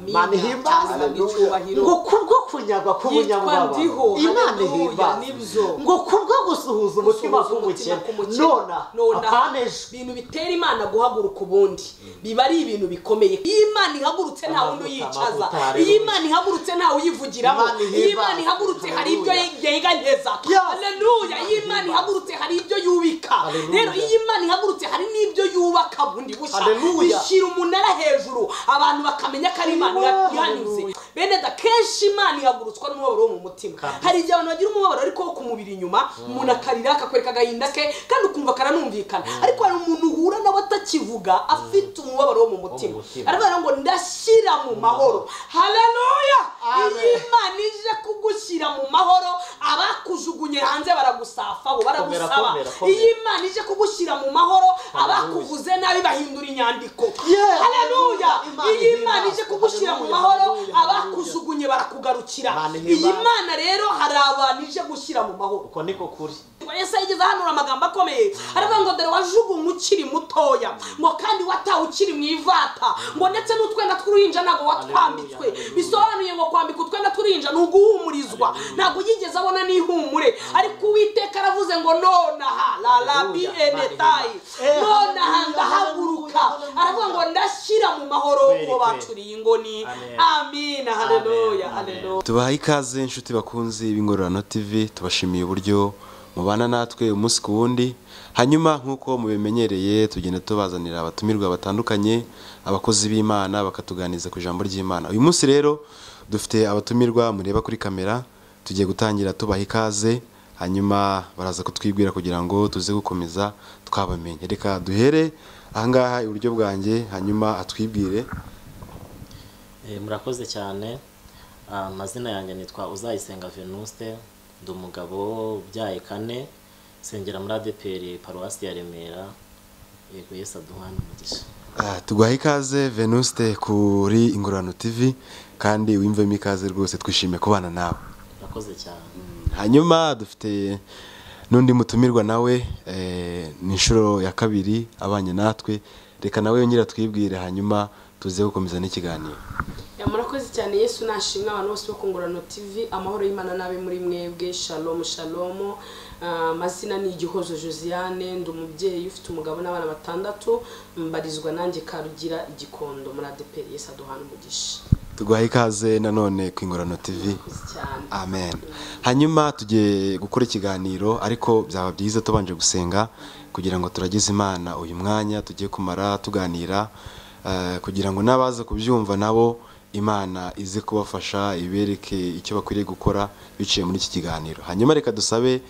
Imana ihimbaza ngo kubwo kunyagwa k'umunyamubabaro, Imana ihimbaza ngo kubwo gusuhuza umutima k'umukene. Nona apaneje ibintu bitera Imana guhaguruka, ubundi biba ari ibintu bikomeye. Iyo Imana ihagurutse nta wundi uyicaza, iyo Imana ihagurutse nta uyivugiramo, iyo Imana ihagurutse hari ibyo yeganyeza. Haleluya! Iyo Imana ihagurutse hari ibyo yubika. Rero iyo Imana ihagurutse hari n'ibyo yubaka bundi bushya, bishyira umunara hejuru abantu bakamenya ko ari Imana ihanyuze. Bene da kenshi Imana ihagurutswa n'umubabaro wo mu mutima. Hari igihe abantu bagira umubabaro ariko wo ku mubiri inyuma, umuntu akarira akakwereka agahinda ke kandi ukumva karanumvikana, ariko hari umuntu uhura nawe atakivuga afite umubabaro wo mu mutima, aravuga ngo ndashyira mu mahoro. Haleluya! Iyo Imana ije kugushyira mu mahoro, abakujugunye hanze baragusafa, bo baragusaba. Iyo Imana ije kugushyira mu mahoro, abakuvuze nabi bahindura inyandiko. Haleluya! Iyo Imana ije kugushyira mu mahoro, abakujugunye barakugarukira. Iyi Mana rero hari abantu ije gushyira mu mahoro. Uko niko kuri. Yesu yigeze ahanura amagambo akomeye, aravuga ngo dore wajugunywe ukiri mutoya, ngo kandi watawe ukiri mu ivata, ngo ndetse n'utwenda tw'uruhinja ntabwo watwambitswe. Bisobanuye ngo kwambika utwenda tw'uruhinja ni uguhumurizwa, ntabwo yigeze abona n'ihumure. Ariko Uwiteka aravuze ngo nonaha la la bi enetai, nonaha ndahaguruka. Aravuga ngo ndashyira mu mahoro ngo bacuriye ingoni. Amina. Haleluya, haleluya. Tubahaye ikaze inshuti bakunzi b'Ingororano TV, tubashimiye uburyo mubana natwe umunsi ku wundi. Hanyuma nk'uko mubimenyereye tugenda tubazanira abatumirwa batandukanye, abakozi b'Imana bakatuganiza ku ijambo ry'Imana. Uyu munsi rero dufite abatumirwa mureba kuri kamera, tugiye gutangira tubaha ikaze, hanyuma baraza kutwibwira kugira ngo tuze gukomeza twabamenye. Reka duhere ahangaha iburyo bwanjye, hanyuma atwibwire. Murakoze cyane. Amazina yanjye nitwa Uzayisenga Venuste, ndi umugabo ubyaye kane, nsengera muri ADEPR paruwasi ya Remera. Yego, Yesu aduhane umugisha. Tuguhaye ikaze Venuste kuri Ingororano TV, kandi wimvemo ikaze rwose, twishimiye kubana nawe. Murakoze cyane. Hanyuma dufite n'undi mutumirwa nawe, ni inshuro ya kabiri abanye natwe, reka nawe yongera twibwire hanyuma tuze gukomeza n'ikiganiro. Murakoze cyane. Yesu nashimwe. Abantu bose bo ku Ngororano TV, amahoro y'Imana nabe muri mwebwe. Shalom shalom. Amazina ni Igihozo Josiane, ndi umubyeyi ufite umugabo n'abana batandatu, mbarizwa nanjye Karugira Igikondo muri ADEPR. Yesu aduhana umugisha. Tuguhaye ikaze nanone ku Ingororano TV. Amen. Hanyuma tugiye gukora ikiganiro, ariko byaba byiza tubanje gusenga kugira ngo turagize Imana uyu mwanya tugiye kumara tuganira, kugira ngo n'abaza kubyumva nabo Imana ize kubafasha, ibereke icyo bakwiriye gukora biciye muri iki kiganiro. Hanyuma reka dusabe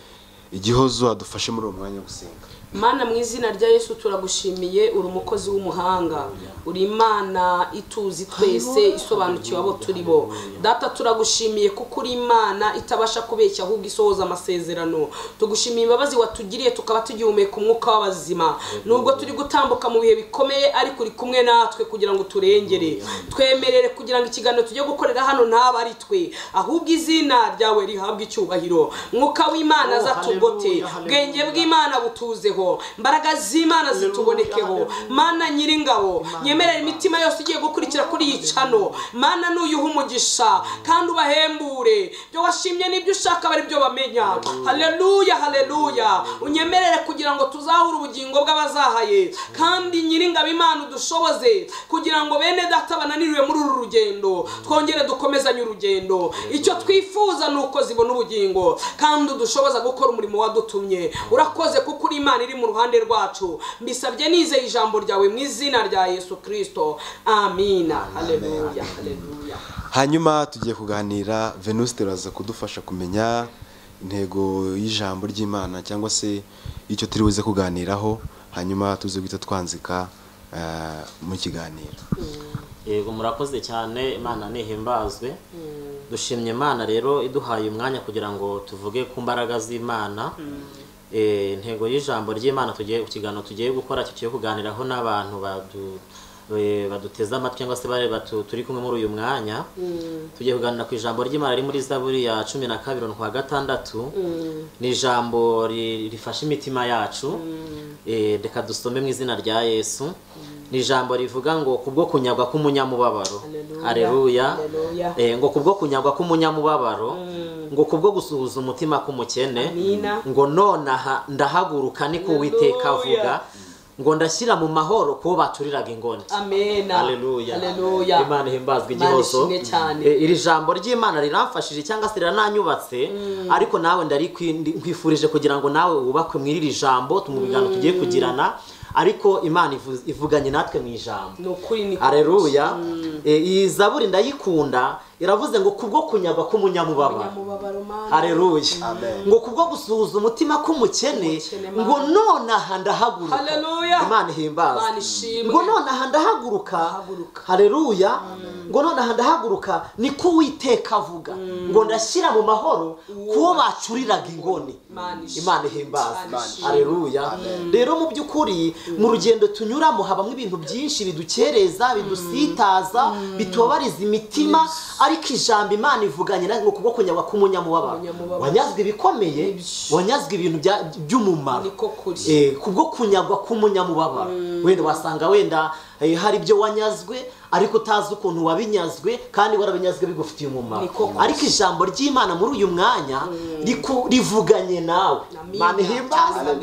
Igihozo adufashe muri uwo mwanya wo gusenga. Mana, mu izina rya Yesu turagushimiye, uri umukozi w'umuhanga, uri Imana ituzi twese, isobanukiwe abo turi bo. Data turagushimiye kuko uri Imana itabasha kubeshya ahubwo isohoza amasezerano. Tugushimiye imbabazi watugiriye tukaba tugihumeka umwuka w'abazima, nubwo turi gutambuka mu bihe bikomeye, ariko uri kumwe natwe kugira ngo turengere. Twemerere kugira ngo ikiganiro tujye gukorera hano ntaba ari twe, ahubwo izina ryawe rihabwe icyubahiro. Mwuka w'Imana azatugote, bwenge bw'Imana butuzeho, mbaraga z'Imana zitubonekeho. Mana nyiringabo, nyemerera imitima yose igiye gukurikira kuri iyi cano, Mana nuyuha umugisha kandi ubahembure, byo washimye n'ibyo ushaka bari byo bamenya. Haleluya, haleluya. Unyemerere kugira ngo tuzahure ubugingo bw'abazahaye, kandi nyiringabo Imana udushoboze kugira ngo bene data bananiriwe muri uru rugendo twongere dukomezanye urugendo. Icyo twifuza ni uko zibona ubugingo, kandi udushoboza gukora umurimo wadutumye. Urakoze kuko uri Imana iri mu ruhande rwacu. Mbisabye nizeye ijambo ryawe mu izina rya Yesu Kristo. Amina. Haleluya, haleluya. Hanyuma tugiye kuganira, Venuste uraza kudufasha kumenya intego y'ijambo ry'Imana cyangwa se icyo turi buze kuganiraho, hanyuma tuze guhita twanzika mu kiganiro. Yego, murakoze cyane. Imana nihimbazwe. Dushimye Imana rero iduhaye umwanya kugira ngo tuvuge ku mbaraga z'Imana. Intego y'ijambo ry'Imana tugiye kukiganiro tugiye gukora, tugiye kuganiraho n'abantu baduteze amatwi cyangwa se bare turi kumwe muri uyu mwanya. Tugiye kuganira ku ijambo ry'Imana riri muri Zaburi ya 12:6. Ni ijambo rifasha imitima yacu. Reka dusome mu izina rya Yesu. Ni ijambo rivuga ngo kubwo kunyagwa k'umunyamubabaro. Haleluya. Ngo kubwo kunyagwa k'umunyamubabaro, ngo kubwo gusuhuza umutima k'umukene, ngo nonaha ndahaguruka niko Uwiteka avuga, ngo ndashyira mu mahoro kubo baturiraga ingoni. Amen. Haleluya. Haleluya. Imana ihimbazwe igihozo. Iri jambo ry'Imana riramfashije cyangwa se rirananyubatse, ariko nawe nkwifurije kugira ngo nawe wubakwe mu iri jambo mu biganiro tugiye kugirana, ariko Imana ivuganye natwe mu ijambo. Haleluya. Iyi zaburi ndayikunda, iravuze ngo kubwo kunyagwa k'umunyamubabaro. Haleluya. Ngo kubwo gusuhuza umutima k'umukene, ngo nonaha ndahaguruka. Imana ihimbazwe. Ngo nonaha ndahaguruka. Haleluya. Ngo nonaha ndahaguruka niko Uwiteka avuga, ngo ndashyira mu mahoro kubo bacuriraga ingoni. Imana ihimbazwe. Haleluya. Rero mu by'ukuri mu rugendo tunyuramo habamo ibintu byinshi bidukereza, bidusitaza, bitubabariza imitima, ariko ijambo Imana ivuganye ngo kubwo kunyagwa k'umunyamubabaro. Wanyazwe ibikomeye, wanyazwe ibintu by'umumaro. Kubwo kunyagwa k'umunyamubabaro. Wenda wasanga wenda hari ibyo wanyazwe ariko utazi ukuntu wabinyazwe, kandi warabinyazwe bigufitiye umumaro. Ariko ijambo ry'Imana muri uyu mwanya rivuganye nawe. Imana ihimbazwe.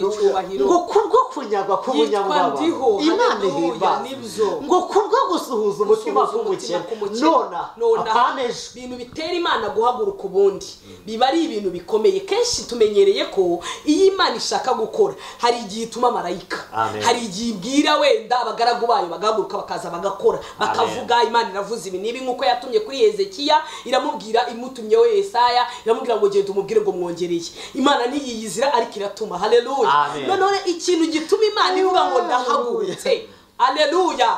Ngo kubwo kunyagwa k'umunyamubabaro. Imana ihimbazwe. Ngo kubwo gusuhuza umutima k'umukene, nona apana ejo. Ibintu bitera Imana guhaguruka ubundi biba ari ibintu bikomeye. Kenshi tumenyereye ko iyo Imana ishaka gukora hari igihe ituma marayika, hari igihe ibwira wenda abagaragu bayo bagahaguruka bakaza bagakora, bakavuga Imana iravuze ibi nibi, nkuko yatumye kuri Hezekiya iramubwira, imutumye we Yesaya iramubwira ngo genda umubwire ngo mwongereye. Imana ntiyiyizira ariko iratuma. Haleluya. None ikintu gituma Imana ivuga ngo ndahagurutse. Haleluya.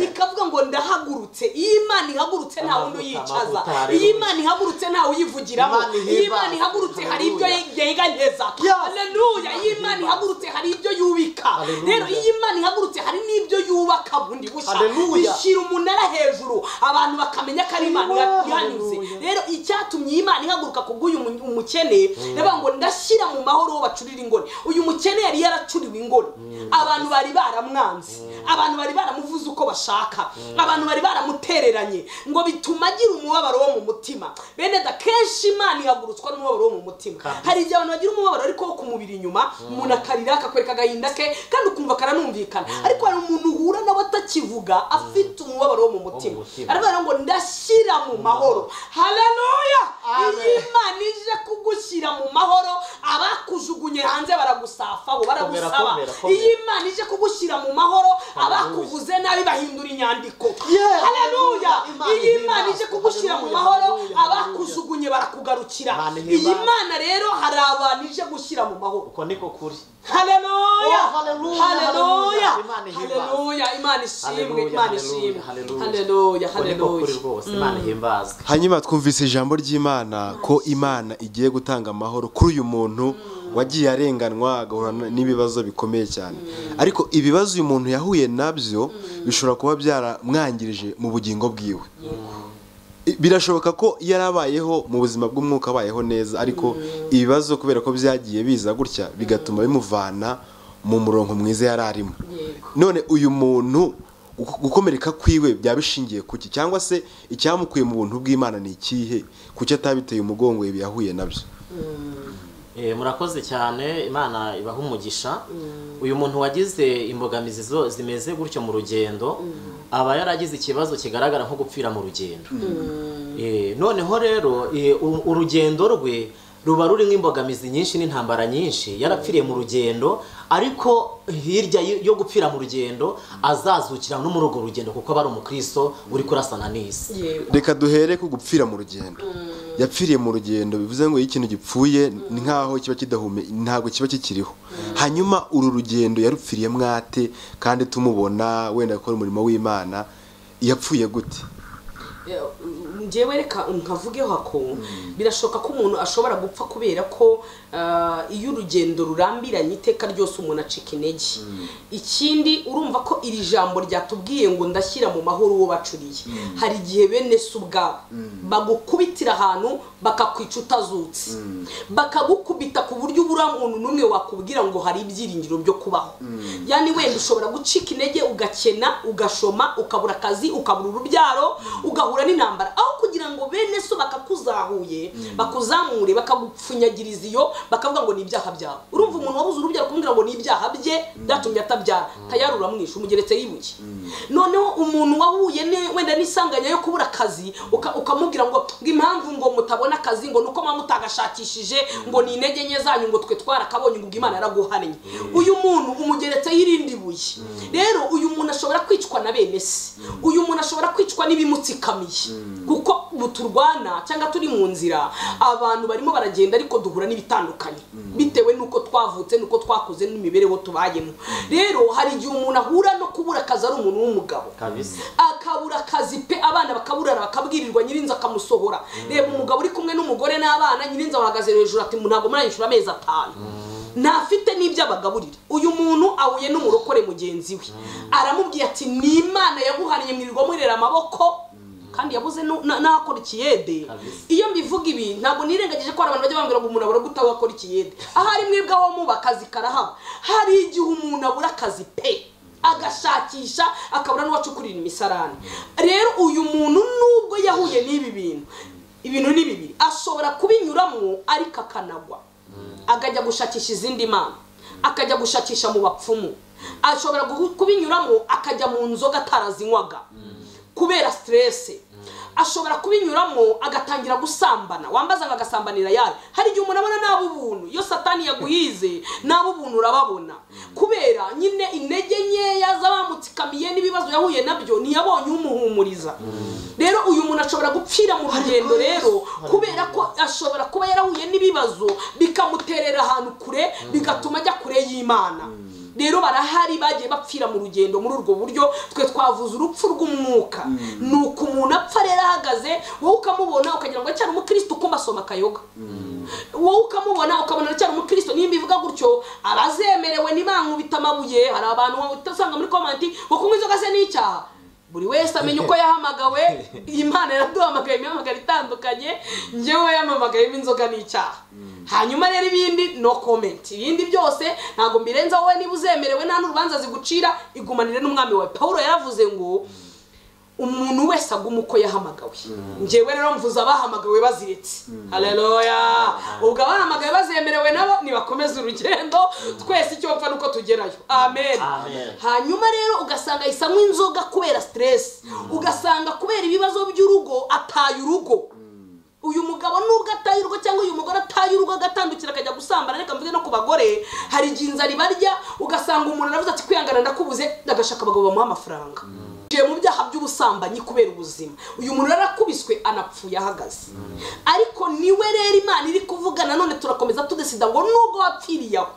Ikavuga ngo ndahagurutse. Iyo Imana ihagurutse nta wundi uyicaza. Iyo Imana ihagurutse nta uyivugiramo. Iyo Imana ihagurutse hari ibyo yeganyeza. Haleluya. Iyo Imana ihagurutse hari ibyo yubika. Rero iyo Imana ihagurutse hari n'ibyo yubaka bundi bushya. Ishyira umunara hejuru abantu bakamenya ko ari Imana ihanyuze. Rero icyatumye Imana ihaguruka kubw'uyu umukene, ndavuga ngo ndashyira mu mahoro bacurira ingoni. Uyu mukene yari yaracuriwe ingoni. Abantu bari baramwanze. Abantu bari baramuvuze uko bashaka, abantu bari baramutereranye, ngo bituma agira umubabaro wo mu mutima. Bene da kenshi Imana ihagurutswa n'umubabaro wo mu mutima. Hari igihe abantu bagira umubabaro ariko wo ku mubiri inyuma, umuntu akarira akakwereka agahinda ke kandi ukumva karanumvikana, ariko hari umuntu uhura nawe atakivuga afite umubabaro wo mu mutima. Aravuga ngo ndashyira mu mahoro. Haleluya. Iyo Imana ije kugushyira mu mahoro, abakujugunye hanze baragusafa, bo baragusaba. Iyo Imana ije kugushyira mu mahoro, abakuvuze nabi bahindura inyandiko. Haleluya. Iyo Imana ije kugushyira mu mahoro, abakujugunye barakugarukira. Iyi Imana rero hari abantu ije gushyira mu mahoro. Uko niko kuri. Haleluya. Haleluya. Haleluya. Imana ishimwe, Imana ishimwe. Haleluya. Haleluya. Imana ihimbazwe. Hanyuma twumvise ijambo ry'Imana ko Imana igiye gutanga amahoro kuri uyu muntu wagiye arenganwa agahura n'ibibazo bikomeye cyane. Ariko ibibazo uyu muntu yahuye nabyo bishobora kuba byaramwangirije mu bugingo bwiwe. Birashoboka ko yarabayeho mu buzima bw'umwuka abayeho neza, ariko ibibazo kubera ko byagiye biza gutya bigatuma bimuvana mu murongo mwiza yari arimo. None uyu muntu gukomereka kwiwe byabishingiye kuki, cyangwa se icyamukuye mu buntu bw'Imana ni ikihe, kuki atabiteye umugongo ibi yahuye nabyo? Murakoze cyane, Imana ibaha umugisha. Uyu muntu wagize imbogamizi zo zimeze gutyo mu rugendo, aba yaragize ikibazo kigaragara nko gupfira mu rugendo. Noneho rero urugendo rwe ruba ruri nk'imbogamizi nyinshi n'intambara nyinshi, yarapfiriye mu rugendo, ariko hirya yo gupfira mu rugendo azazukira no muri urwo rugendo kuko aba ari umukristo uri kurasana n'isi. Reka duhere ku gupfira mu rugendo. Yapfiriye mu rugendo bivuze ngo iyo ikintu gipfuye ni nkaho kiba kidahume, ntabwo kiba kikiriho. Hanyuma uru rugendo yarupfiriye mwate kandi tumubona wenda akora umurimo w'Imana, yapfuye gute? Njyewe reka nkavugeho ko birashoboka ko umuntu ashobora gupfa kubera ko iyo urugendo rurambiranye iteka ryose umuntu acika intege. Ikindi urumva ko iri jambo ryatubwiye ngo ndashyira mu mahoro uwo bacuriye, hari igihe bene se ubwabo bagukubitira ahantu bakakwica utazutse, bakagukubita ku buryo ubura umuntu n'umwe wakubwira ngo hari ibyiringiro byo kubaho. Yani wenda ushobora gucika intege ugakena, ugashoma, ukabura akazi, ukabura urubyaro, ugahura n'intambara, aho kugira ngo bene so bakakuzahuye bakuzamure bakagupfunyagiriza iyo bakavuga ngo ni ibyaha byawe. Urumva umuntu wabuze urubyaro kumubwira ngo ni ibyaha bye byatumye atabyara, tayari uramwishe umugeretse yibuye. Noneho umuntu wahuye wenda n'isanganya yo kubura akazi ukamubwira ngo impamvu ngo mutabona akazi ngo nuko mama mutagashakishije ngo ni intege nke zanyu ngo twe twarakabonye ngo Imana yaraguhannye. Uyu muntu umugeretse yirindi buye. Rero uyu muntu ashobora kwicwa na bene se, uyu muntu ashobora kwicwa n'ibimutsikamiye, kuko buturwana cyangwa turi mu nzira abantu barimo baragenda ariko duhura n'ibitandukanye bitewe nuko twavutse nuko twakuze n'imibereho tubayemo. Rero hari igihe umuntu ahura no kubura akazi ari umuntu w'umugabo akabura akazi pe, abana bakaburara bakabwirirwa, nyirinzu akamusohora. Reba umugabo uri kumwe n'umugore n'abana, nyirinzu ahagaze hejuru ati ntabwo murayishura amezi 5, ntafite n'ibyo abagaburira. Uyu muntu ahuye n'umurokore mugenzi we aramubwiye ati ni Imana yaguhannye mwirirwa murera amaboko, kandi yabuze n'akora ikiyede. Iyo mbivuga ibi ntabwo nirengagije ko abantu bajya bambwira ngo umuntu abura gute akora ikiyede. Ahari mwebwe aho muba akazi karahaba. Hari igihe umuntu abura akazi pe, agashakisha akabura n'uwacukurira imisarane. Rero uyu muntu nubwo yahuye n'ibi bintu, ibintu ni bibiri ashobora kubinyuramo ariko akanagwa, akajya gushakisha izindi mana, akajya gushakisha mu bapfumu, ashobora kubinyuramo akajya mu nzoga atarazinywaga kubera stress, ashobora kubinyuramo agatangira gusambana, wambaza agasambanira yayo. Hari igihe umuntu abona nabo ubuntu, iyo satani yaguhize nabo ubuntu urababona, kubera nyine intege nkeya z'abamutsikamiye n'ibibazo yahuye nabyo ntiyabonye umuhumuriza. Rero uyu muntu ashobora gupfira mu rugendo rero kubera ko ashobora kuba yarahuye n'ibibazo bikamuterera ahantu kure, bigatuma ajya kure y'Imana. Rero barahari bagiye bapfira mu rugendo muri urwo buryo. Twe twavuze urupfu rw'umwuka, nuko umuntu apfa rero ahagaze, wowe ukamubona ukagira ngo cyari umukristo ukumva asoma akayoga, wowe ukamubona ukabona cyari umukristo. Nimba ivuga gutyo abazemerewe nibankubita amabuye. Hari abantu utasanga muri komenti ngo kunywa inzoga se n'icyaha. Buri wese amenya uko yahamagawe. Imana yaraduhamagaye imihamagaro itandukanye, njyewe yamamagaye inzoga n'icyaha. Hanyuma rero ibindi no comment, ibindi byose ntago mbirenza. Wowe niba uzemerewe nta n'urubanza zigucira, igumanire n'umwami wawe. Paulo yaravuze ngo umuntu wese aguma uko yahamagawe. Njyewe rero mvuze abahamagawe baziretse. Haleluya. Ubwo abahamagawe bazemerewe nabo nibakomeza urugendo, twese icyo bapfa nuko tugerayo. Amen. Hanyuma rero ugasanga isanywa inzoga kubera stress, ugasanga kubera ibibazo by'urugo ataye urugo. Uyu mugabo nubwo ataye urugo cyangwa uyu mugore ataye urugo agatandukira akajya gusambana, reka mvuge no ku bagore, hari igihe inzara ibarya ugasanga umuntu aravuze ati kwihangana ndakubuze, agashaka abagabo bamuha amafaranga. Mu byaha by'ubusambanyi kubera ubuzima, uyu muntu yarakubiswe anapfuye ahagaze. Ariko niwe rero Imana iri kuvuga nanone, turakomeza tudesida ngo nubwo wapfiriye aho,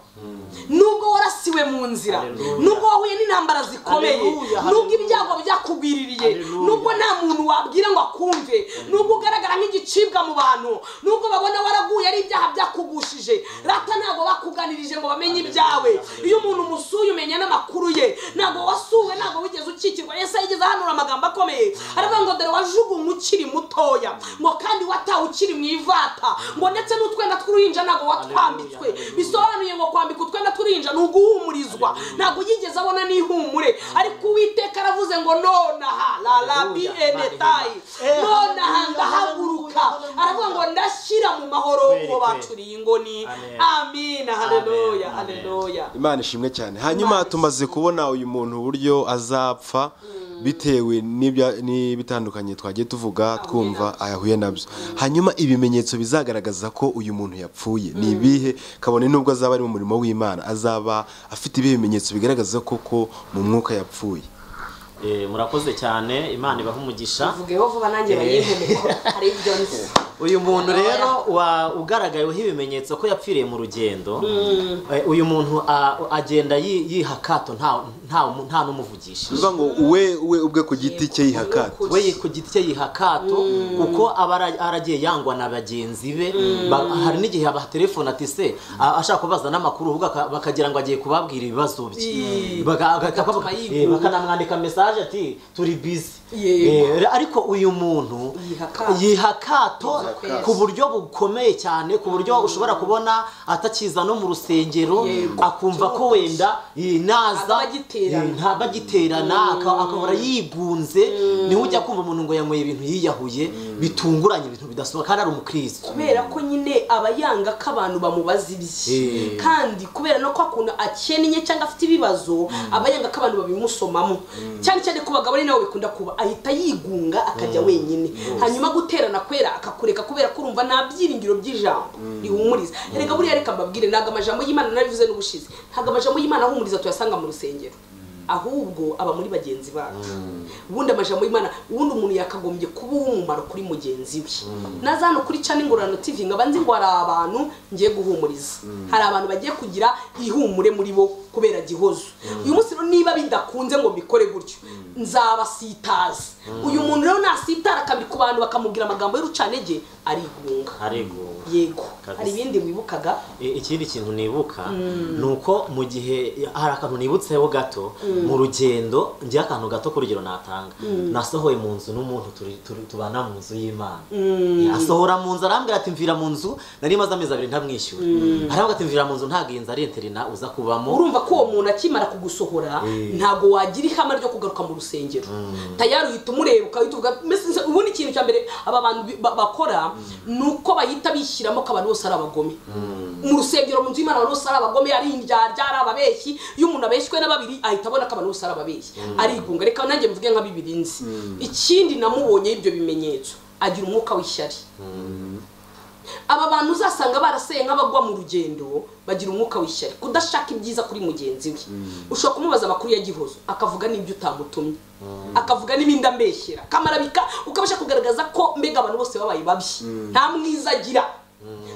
nubwo warasiwe mu nzira, nubwo wahuye n'intambara zikomeye, nubwo ibyago byakugwiririye, nubwo nta muntu wabwira ngo akumve, nubwo ugaragara nk'igicibwa mu bantu, nubwo babona waraguye ari ibyaha byakugushije, rata ntabwo bakuganirije ngo bamenye ibyawe. Iyo umuntu umusuye umenya n'amakuru ye, ntabwo wasuwe, ntabwo wigeze ukikirwa. Yesu yigeze ahanura amagambo akomeye aravuga ngo dore wajugunywe ukiri mutoya, ngo kandi watawe ukiri mu ivata, ngo ndetse n'utwenda tw'uruhinja ntabwo watwambitswe. Bisobanuye ngo kwambika utwenda tw'uruhinja ni uguhumurizwa, ntabwo yigeze abona n'ihumure. Ariko Uwiteka aravuze ngo nonaha la la bi enetai, nonaha ndahaguruka, aravuga ngo ndashyira mu mahoro uwo bacuriye ingoni. Amina. Haleluya, haleluya. Imana ishimwe cyane. Hanyuma tumaze kubona uyu muntu uburyo azapfa bitewe n'ibitandukanye twagiye tuvuga twumva ayahuye nabyo. Hanyuma ibimenyetso bizagaragaza ko uyu muntu yapfuye ni ibihe? Kabone nubwo azaba ari mu murimo w'Imana, azaba afite ibihe bimenyetso bigaragaza koko mu mwuka yapfuye? Murakoze cyane, Imana ibahe umugisha. Uvugeho vuba nanjye bayihemeko hari ibyo nzi. Uyu muntu rero ugaragayeho ibimenyetso ko yapfiriye mu rugendo, uyu muntu agenda yiha akato, nta n'umuvugisha. Bivuga ngo we ubwe ku giti cye yiha akato. We ku giti cye yiha akato, kuko aba aragiye yangwa na bagenzi be. Hari n'igihe abatelefona ati se ashaka kubaza n'amakuru, ahubwo bakagira ngo agiye kubabwira ibibazo bye, bakanamwandika message ati turi busy. Ariko uyu muntu yiha akato ku buryo bukomeye cyane, ku buryo ushobora kubona atakiza no mu rusengero, akumva ko wenda naza ntabagiterana, akahora yigunze. Niho ujya kumva umuntu ngo yanyweye ibintu yiyahuye bitunguranye, ibintu bidasohoka, kandi ari umukristo. Kubera ko nyine aba yanga ko abantu bamubaza ibye, kandi kubera no ko akunda akennye cyangwa afite ibibazo, aba yanga ko abantu babimusomamo, cyane cyane ku bagabo ni nabo bikunda kuba, ahita yigunga akajya wenyine, hanyuma guterana kwera akakureka, kubera ko urumva nta byiringiro by'ijambo rihumuriza. Erega buriya reka mbabwire, ntago amajambo y'Imana narabivuze n'ubushize, ntago amajambo y'Imana ahumuriza tuyasanga mu rusengero, ahubwo aba muri bagenzi bacu. Ubundi amajambo y'Imana, ubundi umuntu yakagombye kuba uw'umumaro kuri mugenzi we. Naza hano kuri Channel Ingororano TV nkaba nzi ngo hari abantu ngiye guhumuriza, hari abantu bagiye kugira ihumure muri bo kubera Gihozo. Uyu munsi rero niba bidakunze ngo mbikore gutyo, nzabasitaza. Uyu muntu rero nasitara kabiri ku bantu bakamubwira amagambo y'urucanege, arigunga. Yego. Hari ibindi wibukaga? Ikindi kintu nibuka nuko mu gihe hari akantu nibutseho gato mu rugendo, ngiye akantu gato kurugero natanga, nasohoye mu nzu n'umuntu tubana mu nzu y'Imana. Asohora mu nzu arambwira ati mvira mu nzu, nari maze amezi abiri ntamwishyura. Arambwira ati mvira mu nzu, ntago iyi nzu ari interina uza kubamo. Urumva ko uwo muntu akimara kugusohora ntago wagira ihama ryo kugaruka mu rusengero. Tayari uhita umureba ukahita uvuga, ubundi ikintu cya mbere aba bantu bakora nuko bahita bishyiramo ko abantu bose ari abagome. Mu rusengero, mu nzu y'Imana, abantu bose ari abagome, ari indyarya, ari ababeshyi. Iyo umuntu abeshywe na babiri ahita abona ko abantu bose ari ababeshyi, arigunga. Reka nanjye mvuge nka bibiri nzi. Ikindi namubonye ibyo bimenyetso, agira umwuka w'ishyari. Aba bantu uzasanga baraseye nk'abagwa mu rugendo, bagira umwuka w'ishyari, kudashaka ibyiza kuri mugenzi we. Ushobora kumubaza amakuru ya Gihozo akavuga n'ibyo utamutumye, akavuga n'ibindi ambeshyera, kamarabika, ukabasha kugaragaza ko mbega abantu bose babaye babi, nta mwiza agira.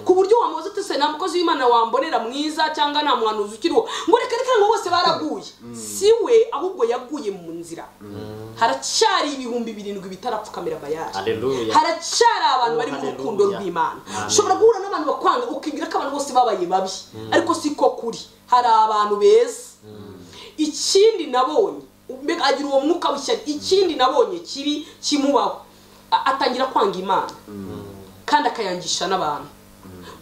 Ku buryo wamubaza uti se nta mukozi w'Imana wambonera mwiza cyangwa nta muhanuzi ukiriho, ngo reka reka ngo bose baraguye. Si we, ahubwo yaguye mu nzira. Haracyari 7,000 bitarapfukamira Bayali. Haracyari abantu bari mu rukundo rw'Imana. Ushobora guhura n'abantu bakwanga ukibwira ko abantu bose babaye babi, ariko siko kuri. Hari abantu beza. Ikindi nabonye, mbega agira uwo mwuka w'ishyari. Ikindi nabonye kibi kimubaho, atangira kwanga Imana kandi akayangisha n'abantu.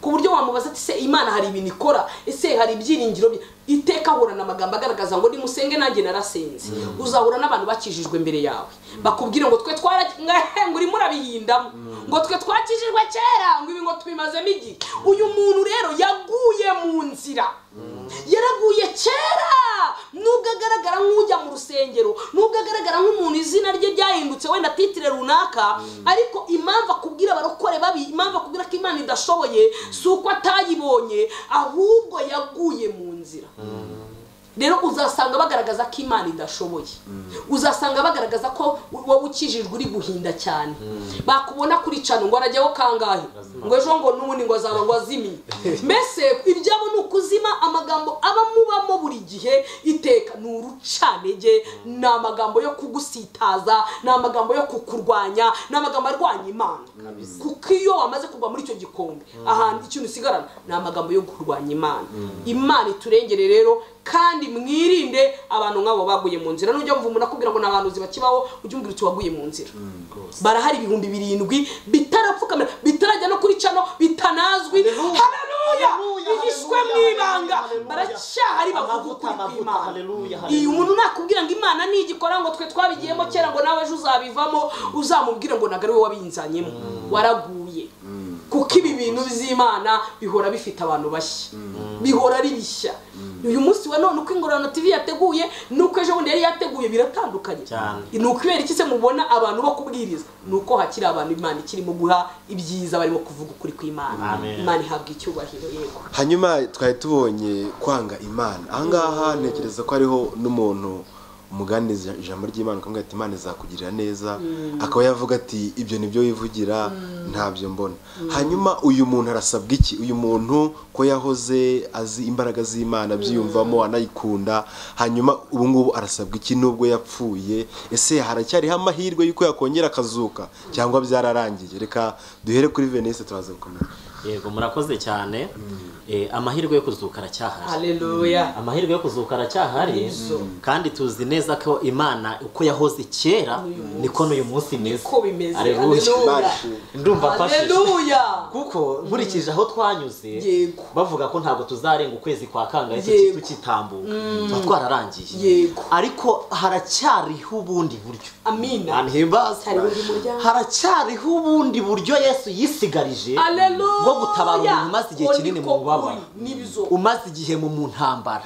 Ku buryo wamubaza ati se Imana hari ibintu ikora, ese hari ibyiringiro bye, iteka ahorana amagambo agaragaza ngo nimusenge nanjye narasenze. Uzahura n'abantu bakijijwe imbere yawe, bakubwira ngo twe ngo urimo urabihindamo, ngo twe twakijijwe kera, ngo ibi ngo tubimazemo igihe. Uyu muntu rero yaguye mu nzira, yaraguye kera. Nubwo agaragara nk'ujya mu rusengero, nubwo agaragara nk'umuntu izina rye ryahindutse wenda titire runaka, ariko impamvu akubwira abarokore babi, impamvu akubwira ko Imana idashoboye, si uko atayibonye, ahubwo yaguye mu nzira. Rero uzasanga bagaragaza ko Imana idashoboye, uzasanga bagaragaza ko wowe ukijijwe uri guhinda cyane. Bakubona kuri cano ngo arajyaho kangahe, ngo ejo ngo n'ubundi ngo azaba ngo azimiye. Mbese ibyabo ni ukuzima. Amagambo aba mubamo buri gihe iteka ni urucanege, ni amagambo yo kugusitaza, ni amagambo yo kukurwanya, ni amagambo arwanya Imana. Kuko iyo wamaze kugwa muri icyo gikombe, ahantu ikintu usigarana ni amagambo yo kurwanya Imana. Imana iturengere rero, kandi mwirinde abantu nk'abo baguye mu nzira. Nujya mva umuntu akubwira ngo n'abantu bakibaho, ujye umbwira uti waguye mu nzira. Barahari 7,000 bitarapfukamira, bitarajya no kuri cano, bitanazwi. Haleluya! Bihishwe mu ibanga, baracyahari bavuga ukuri kw'Imana. Iyo umuntu nakubwira ngo Imana ntigikora, ngo twe twabigiyemo kera, ngo nawe ejo uzabivamo, uzamubwire ngo ntabwo ari wowe wabinzanyemo, waraguye. Kuko ibi bintu by'Imana bihora bifite abantu bashya, bihora ari bishya. Uyu munsi wa none uko Ingororano TV yateguye nuko ejo bundi yari yateguye biratandukanye. Ni ukubera iki se mubona abantu bo kubwiriza? Nuko hakiri abantu Imana ikirimo guha ibyiza, barimo kuvuga ukuri kw'Imana. Imana ihabwa icyubahiro. Yego. Hanyuma twari tubonye kwanga Imana. Ahangaha ntekereza ko hariho n'umuntu umuganiriza ijambo ry'Imana ukamubwira ati Imana izakugirira neza, akaba yavuga ati ibyo nibyo wivugira ntabyo mbona. Hanyuma uyu muntu arasabwa iki? Uyu muntu ko yahoze azi imbaraga z'Imana byiyumvamo anayikunda, hanyuma ubu ngubu arasabwa iki nubwo yapfuye? Ese haracyariho amahirwe yuko yakongera akazuka cyangwa byararangiye? Reka duhere kuri Venise turaza gukomeza. Yego, murakoze cyane. Amahirwe yo kuzuka aracyahari. Haleluya. Amahirwe yo kuzuka aracyahari, kandi tuzi neza ko Imana uko yahoze kera niko n'uyu munsi imeze. Niko bimeze. Haleluya. Ndumva mfashije. Haleluya. Kuko nkurikije aho twanyuze bavuga ko ntabwo tuzarenga ukwezi kwa kangahe tukitambuka, tuba twararangiye. Yego. Ariko haracyariho ubundi buryo. Amina. Haracyariho ubundi buryo Yesu yisigarije bwo gutabara umuntu umaze igihe kinini mu mubabaro, umaze igihe mu ntambara,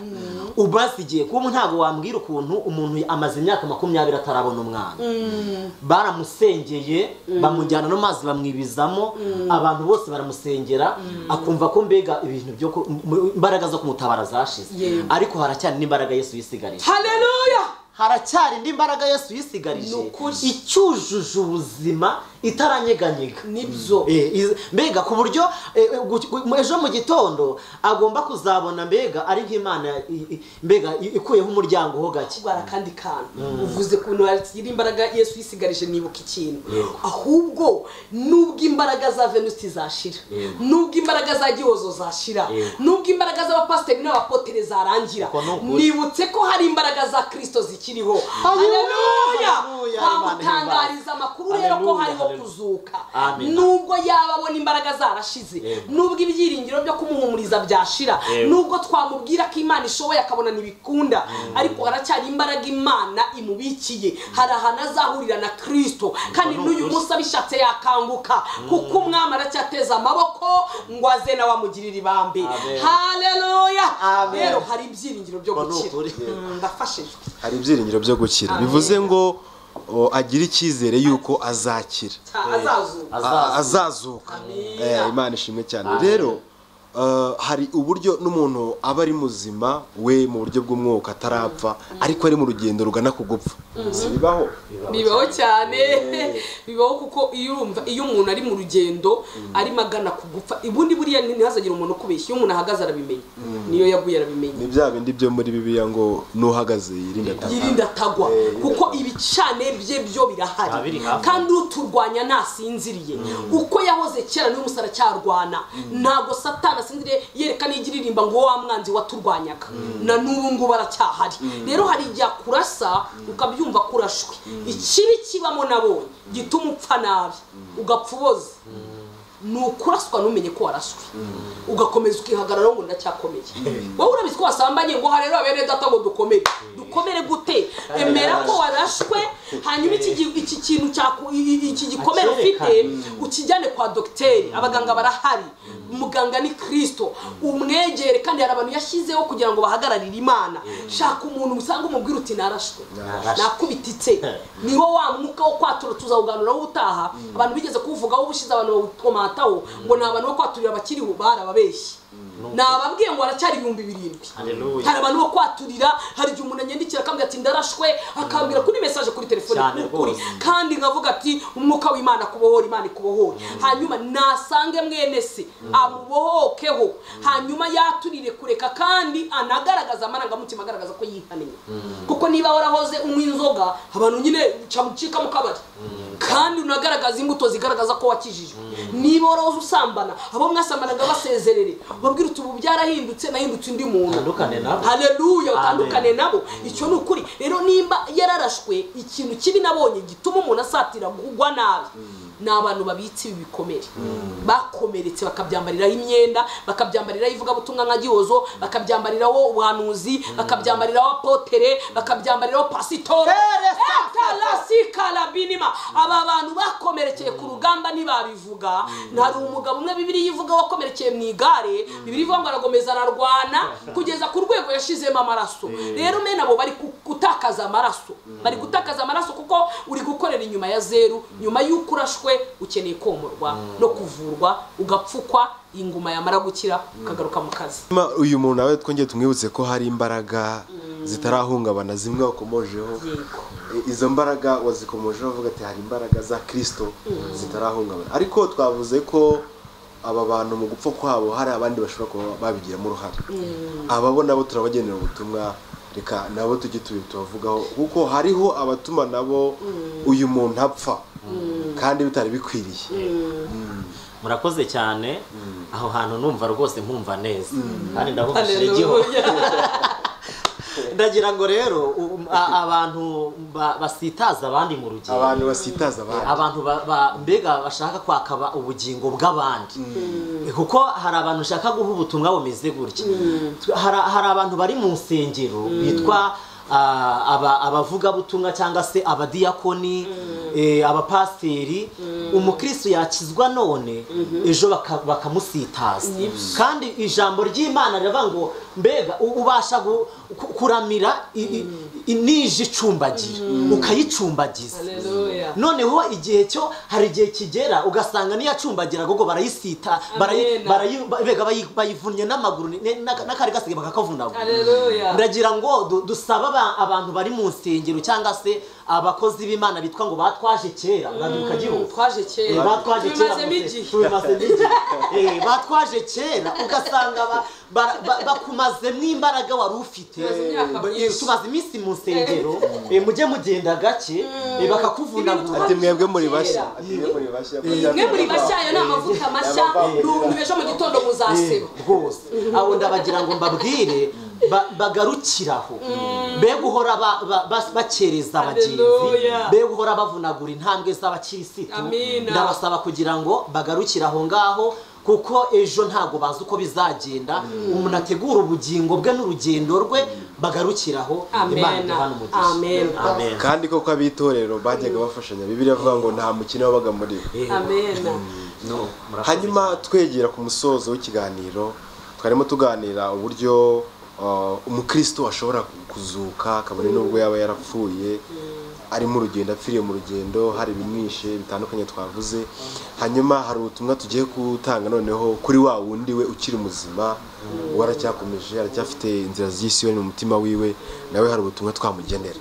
umaze igihe kuba ntabwo wambwira ukuntu umuntu amaze imyaka 20 atarabona umwana. Baramusengeye bamujyana no mazi bamwibizamo, abantu bose baramusengera, akumva ko mbega ibintu byo imbaraga zo kumutabara zashize. Ariko haracyari n'imbaraga Yesu yisigarije. Haleluya. Haracyari indi mbaraga Yesu yisigarije icyujuje ubuzima itaranyeganyega. Nibyo. Mbega ku buryo ejo mu gitondo agomba kuzabona mbega ari nk'Imana mbega ikuyeho umuryango ho gake. Kubara kandi kantu uvuze kuntu hari imbaraga Yesu yisigarije, nibuka ikintu. Ahubwo nubwo imbaraga za Venuste zashira, nubwo imbaraga za Gihozo zashira, nubwo imbaraga z'abapasiteri n'abapotere zarangira, nibutse ko hari imbaraga za Kristo zikiriho. Haleluya. Twamutangariza amakuru rero ko hariho kuzuka. Nubwo yaba abona imbaraga zarashize, nubwo ibyiringiro byo kumuhumuriza byashira, nubwo twamubwira ko Imana ishoboye akabona ntibikunda, ariko haracyari imbaraga Imana imubikiye. Hari ahantu azahurira na Kristo, kandi n'uyu munsi abishatse yakanguka, kuko umwami aracyateza amaboko ngo aze nawe amugirire ibambe. Haleluya. Rero hari ibyiringiro byo gukira. Ndafashijwe. Hari ibyiringiro byo gukira bivuze ngo agira icyizere yuko azakira, azazuka. Imana ishimwe cyane. Rero hari uburyo n'umuntu aba ari muzima we mu buryo bw'umwuka atarapfa, ariko ari mu rugendo rugana ku gupfa. Si bibaho? Bibaho cyane. Bibaho kuko iyo umuntu ari mu rugendo arimo agana ku gupfa, ubundi buriya ntihazagire umuntu ukubeshya. Iyo umuntu ahagaze arabimenya, niyo yaguye arabimenya. Ni bya bindi byo muri Bibiliya ngo nuhagaze yirinda atagwa, kuko ibicane bye byo birahari, kandi uturwanya ntasinziriye. Uko yahoze kera n'uyu munsi aracyarwana. Ntabwo Satani asinziriye, yerekana igiririmba ngo wa mwanzi waturwanyaga, na n'ubu ngubu aracyahari. Rero hari igihe kurasa ukabyumva kurashwe. Ikibi kibamo nabonye gituma upfa nabi ugapfa uboze, ni ukuraswa ntumenye ko waraswe, ugakomeza ukihagararaho ngo ndacyakomeye. Wowe urabizi ko wasambanye, ngo harero bene data ngo dukomere. Dukomere gute? Emera ko warashwe, hanyuma iki kintu iki gikomere ufite ukijyane kwa dogiteri. Abaganga barahari, muganga ni Kristo, umwegere. Kandi hari abantu yashyizeho kugira ngo bahagararire Imana. Shaka umuntu usanga umubwira uti narashwe, nakubititse. Niho wa mwuka wo kwatura tuzawuganuraho ubutaha. Abantu bigeze kuwuvugaho ubushize, abantu bawutomataho ngo ni abantu bo kwaturira abakiriho, barababeshye. Nababwiye ngo haracyari 7000. Hari abantu bo kwaturira. Hari igihe umuntu anyandikira akambwira ati ndarashwe, akambwira kuri message kuri telefone ukuri, kandi nkavuga ati umwuka w'Imana kubohora, Imana ikubohora. Hanyuma nasange mwene se amubohokeho, hanyuma yaturire kureka, kandi anagaragaza amarangamutima agaragaza ko yihaniye. Kuko niba warahoze unywa inzoga, abantu nyine camucika mu kabari, kandi unagaragaza imbuto zigaragaza ko wakijijwe. Niba warahoze usambana, abo mwasambanaga basezerere, babwira uti ubu byarahindutse, nahindutse undi muntu. Haleluya, utandukane nabo. Icyo ni ukuri. Rero nimba yararashwe, ikintu kibi nabonye gituma umuntu asatira kugwa nabi, ni abantu babitse ibi bikomere, bakomeretse bakabyambariraho imyenda, bakabyambariraho ivugabutumwa nka Gihozo, bakabyambariraho ubuhanuzi, bakabyambariraho apotere, bakabyambariraho pasitoro. Aba bantu bakomerekeye ku rugamba ntibabivuga. Hari umugabo umwe Bibiliya ivuga wakomerekeye mu igare, Bibiliya ivuga ngo aragomeza ararwana kugeza ku rwego yashizemo amaraso. Rero mene abo bari gutakaza amaraso, bari gutakaza amaraso kuko uri gukorera inyuma ya zeru. Nyuma y'uko urashwe ukeneye komorwa no kuvurwa, ugapfukwa, inguma yamara gukira ukagaruka mu kazi. Uyu muntu nawe twongeye tumwibutse ko hari imbaraga zitarahungabana zimwe wakomojeho. Izo mbaraga wazikomojeho uvuga ati hari imbaraga za Kristo zitarahungabana, ariko twavuze ko aba bantu mu gupfa kwabo hari abandi bashobora kuba babigiramo uruhare. Ababo nabo turabagenera ubutumwa, reka nabo tujye tubavugaho, kuko hariho abatuma nabo uyu muntu apfa kandi bitari bikwiriye. Murakoze cyane, aho hantu numva rwose nkumva neza kandi ndahumvishije igiho. Ndagira ngo rero abantu basitaza abandi mu rugendo, abantu basitaza abandi, abantu mbega bashaka kwakaba ubugingo bw'abandi, kuko hari abantu ushaka guha ubutumwa bumeze gutya. Hari abantu bari mu nsengero bitwa abavuga butumwa cyangwa se abadiyakoni, abapasiteri. Umukristo yakizwa none ejo bakamusitaza, kandi ijambo ry'Imana riravuga ngo mbega ubasha kuramira inije icumbagira ukayicumbagiza. Noneho igihe cyo hari igihe kigera ugasanga niyacumbagiraga ubwo barayisita, mbega bayivunnye n'amaguru n'akari gasigaye bakakavunagura. Ndagira ngo dusaba abantu bari mu nsengero cyangwa se abakozi b'Imana bitwa ngo batwaje kera, urabibuka giho twaje kera, batwaje kera, batwaje kera, ugasanga bakumazemo imbaraga wari ufite. Tumaze iminsi mu nsengero, mujye mugenda gake bakakuvunagura. Ati mwebwe muri bashya, mwe muri bashya, ayo ni amavuta mashya, ejo mu gitondo muzaseba rwose. Abo ndabagira ngo mbabwire bagarukiraho, be guhora bakereza abagenzi, be guhora bavunagura intambwe z'abakirisitu. Ndabasaba kugira ngo bagarukire aho ngaho, kuko ejo ntago bazi uko bizagenda. Umuntu ategura ubugingo bwe n'urugendo rwe, bagarukiraho. Imana iduhane umugisha. Amen. Kandi koko abitorero bajyaga bafashanya, Bibiliya ivuga ngo nta mukino wabaga muri bo. Amen. Hanyuma twegera ku musozo w'ikiganiro, twarimo tuganira uburyo umukristo ashobora kuzuka kabone nubwo yaba yarapfuye ari mu rugendo, apfiriye mu rugendo, hari bimwishe bitandukanye twavuze. Hanyuma hari ubutumwa tugiye gutanga noneho kuri wa wundi we ukiri muzima, waracyakomeje, aracyafite inzira z'isi we mu mutima wiwe, nawe hari ubutumwa twamugenera.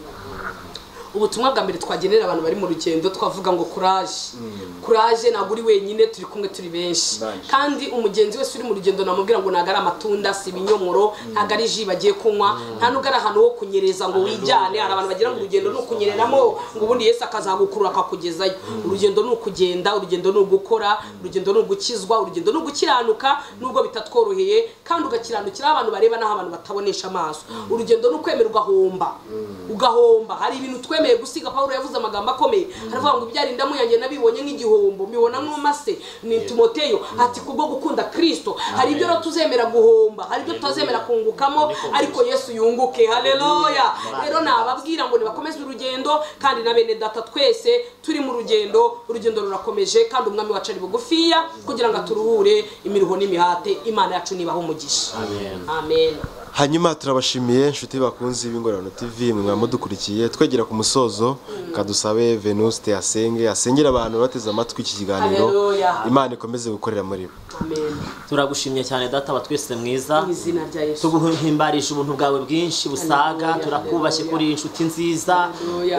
Ubutumwa bwa mbere twagenera abantu bari mu rugendo twavuga ngo courage. Courage, ntabwo uri wenyine, turi kumwe turi benshi. Kandi umugenzi wese uri mu rugendo namubwira ngo ntabwo ari amatunda, si ibinyomoro, ntabwo ari ji bagiye kunywa, nta nubwo ari ahantu ho kunyereza ngo wijyane. Hari abantu bagira ngo urugendo ni ukunyereramo ngo ubundi Yesu akazagukurura akakugezayo. Urugendo ni ukugenda, urugendo ni ugukora, urugendo ni ugukizwa, urugendo ni ugukiranuka nubwo bitatworoheye, kandi ugakiranukira abantu bareba naho abantu batabonesha amaso. Urugendo ni ukwemera ugahomba, ugahomba. Hari ibintu twemeye gusiga. Paulo yavuze amagambo akomeye, aravuga ngo ibyari ndamuyange nabibonye nk'igihombo, mbibona nk'umase. Ni Timoteyo ati kubwo gukunda Kristo hari ibyo tuzemera guhomba, hari ibyo tutazemera kungukamo, ariko Yesu yunguke. Haleluya. Rero nababwira ngo nibakomeze urugendo, kandi na bene data twese turi mu rugendo, urugendo rurakomeje, kandi umwami wacu ari bugufiya kugira ngo aturuhure imiruho n'imihate. Imana yacu nibaho umugisha. Amen. Amen. Hanyuma turabashimiye inshuti bakunzi b'Ingororano TV mwe mudukurikiye, twegera ku musozo kadusabe Venuste asenge, asengera abantu bateze amatwi iki kiganiro, Imana ikomeze gukorera muri bo. Amen. Turagushimye cyane data wa twese mwiza, mu izina rya Yesu tuguhimbarisha ubuntu bwawe bwinshi busaga, turakubashye kuri inshuti nziza.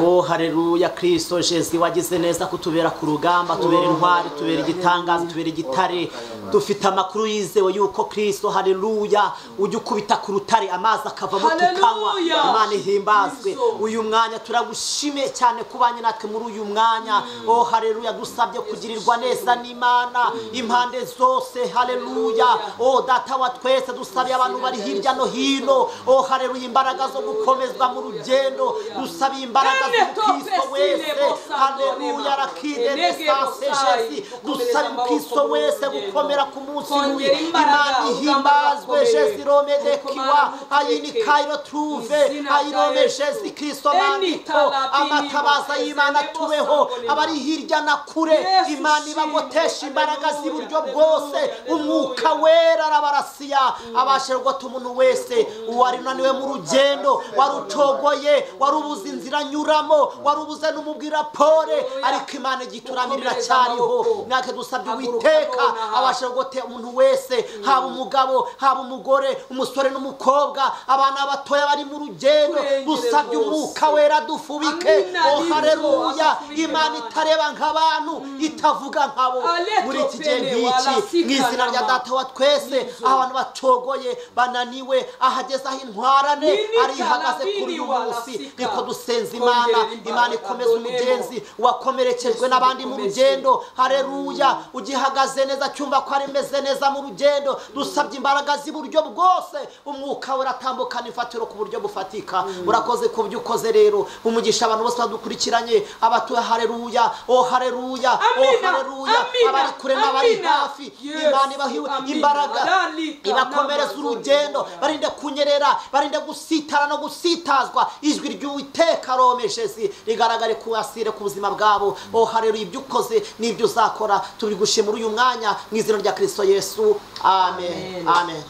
Oh haleluya, Kristo Jesu wagize neza kutubera ku rugamba, tubera intwari, tubera igitangaza, tubera igitare. Dufite amakuru yizewe yuko Kristo haleluya ujya ukubita ku rutare amazi akavamo tukanywa. Imana ihimbazwe. Uyu mwanya turagushimiye cyane kubanye natwe muri uyu mwanya. Oh haleluya, dusabye kugirirwa neza n'Imana impande zose. Haleluya. Oh data wa twese, dusabye abantu bari hirya no hino, oh haleluya, imbaraga zo gukomezwa mu rugendo, dusabye imbaraga z'Umukristo wese. Haleluya, rakide nesanse Jesu, dusabye Umukristo wese gukomera ku munsi mubi. Imana ihimbazwe. Jesu rome dekiwa ayini kairo truve ayirome Jesu Kristo mandiko amatabaza y'Imana tubeho abari hirya na kure. Imana ibagotesha imbaraga z'iburyo bwose, umwuka wera arabarasiya abashe gutuma umuntu wese uwari unaniwe mu rugendo, warucogoye, warubuze inzira nyuramo, warubuze n'umubwira pole, ariko Imana igituramirira cyariho. Natwe dusabye Uwiteka abashe gutema umuntu wese, haba umugabo, haba umugore, umusore n'umukobwa. n'umukobwa, abana batoya bari mu rugendo, dusabye umwuka wera dufubike. Oh haleluya, Imana itareba nk'abantu, itavuga nkabo. Muri iki gihe nk'iki, mu izina rya Data wa twese, abantu bacogoye, bananiwe, ahageze aho intwarane arihagaze kuri uyu munsi, niko dusenza Imana. Imana ikomeza umugenzi wakomerekejwe n'abandi mu rugendo. Haleluya, ugihagaze neza cyumva ko ari meze neza mu rugendo, dusabye imbaraga z'iburyo bwose, umwuka uratambukana imfatiro ku buryo bufatika. Urakoze ku byo ukoze rero, umugisha abantu bose badukurikiranye, abatuye. Haleluya, oh haleluya, oh haleluya, abari kure n'abari hafi, Imana ibahe imbaraga, ibakomereza urugendo, barinde kunyerera, barinde gusitara no gusitazwa. Ijwi ry'Uwiteka romeshezi rigaragare ku asire ku buzima bwabo. Oh haleluya, ibyo ukoze n'ibyo uzakora tubigushimira uyu mwanya mu izina rya Kristo Yesu. Amen, amen.